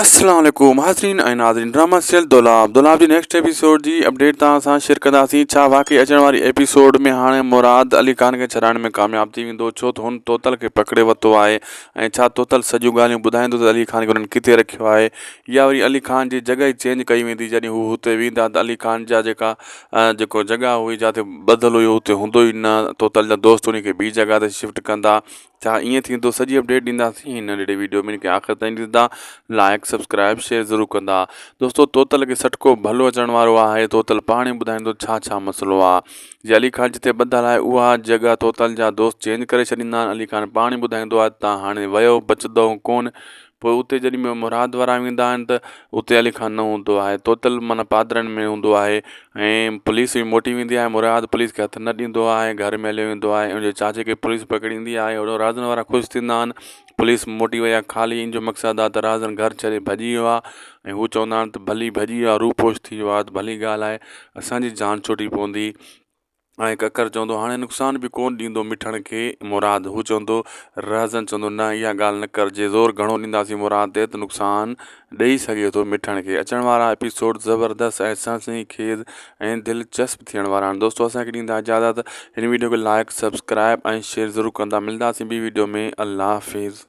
السلام عليڪم حاضرين ۽ ناظرين ڊراما سيريل دولاب دولاب جي نيڪسٽ ايپيسوڊ جي اپڊيٽ توهان سان شيئر ڪنداسين ڇا واقعي اچڻ واري ايپيسوڊ ۾ هاڻي مراد علي خان کي ڇڏائڻ ۾ ڪامياب ٿي ويندو ڇو ته هن توتل کي پڪڙي ورتو آهي ۽ ڇا توتل سڄيون ڳالهيون ٻڌائيندو ته علي خان کي انهن ڪٿي رکيو آهي يا وري علي خان جي جڳهه ئي چينج ڪئي ويندي جڏهن هو هتي ويندا ته علي خان جا جيڪا جيڪو جڳهه هئي جاتي ٻڌل هيو اتي هوندو ئي نه توتل جا دوست ان کي ٻي جڳهه تي شفٽ ڪندا ڇا ائين ٿيندو سڄي اپڊيٽ ڏينداسين هن ننڍڙي ويڊيو ۾ کي آخر تائين ڏسندا لائڪ سبسڪرائب شيئر ضرور ڪندا دوستو توتل کي سٽڪو ڀلو اچڻ وارو آهي توتل پاڻ ئي ٻڌائيندو ڇا ڇا مسئلو آهي جي علي خان جتي ٻڌل آهي اها جڳهه توتل جا دوست چينج ڪري ڇڏيندا آهن علي خان پاڻ ئي ٻڌائيندو آهي تان هاڻي ويو بچندو ڪون پوء اتي جڏهن به مراد وارا ويندا آهن ته اتي علي خان نه هوندو آهي توتل معنيٰ پادرن ۾ هوندو آهي ۽ پوليس به موٽي ويندي آهي مراد پوليس کي هٿ نه ڏيندو آهي گهر ۾ هليو ويندو آهي ان جي چاچي کي پوليس پڪڙيندي آهي هوڏو رازن وارا خوش ٿيندا آهن پوليس موٽي وئي آهي خالي ان جو مقصد آهي ته رازن گهر ڇڏي ڀڄي ويو آهي ۽ هو چوندا آهن ته ڀلي ڀڄي ويو آهي روپوش ٿي ويو آهي ته ڀلي ڳالهه آهي اسان جي جان ڇٽي پوندي ۽ ڪڪر چوندو هاڻي نقصان به ڪونه ڏيندو مٺڻ کي مراد هو چوندو رهزن چوندو نه اها ڳالهه نه ڪر جي زور گهڻو ڏينداسين مراد تي ته نقصان ڏئي سگهي ٿو مٺڻ کي اچڻ وارا ايپيسوڊ زبردست ۽ سنسني خيز ۽ دلچسپ ٿيڻ وارا آهن دوستو اسان کي ڏيندا اجازت هن ويڊيو کي لائڪ سبسڪرائب ۽ شيئر ضرور ڪندا ملنداسين ٻي ويڊيو ۾ الله حافظ.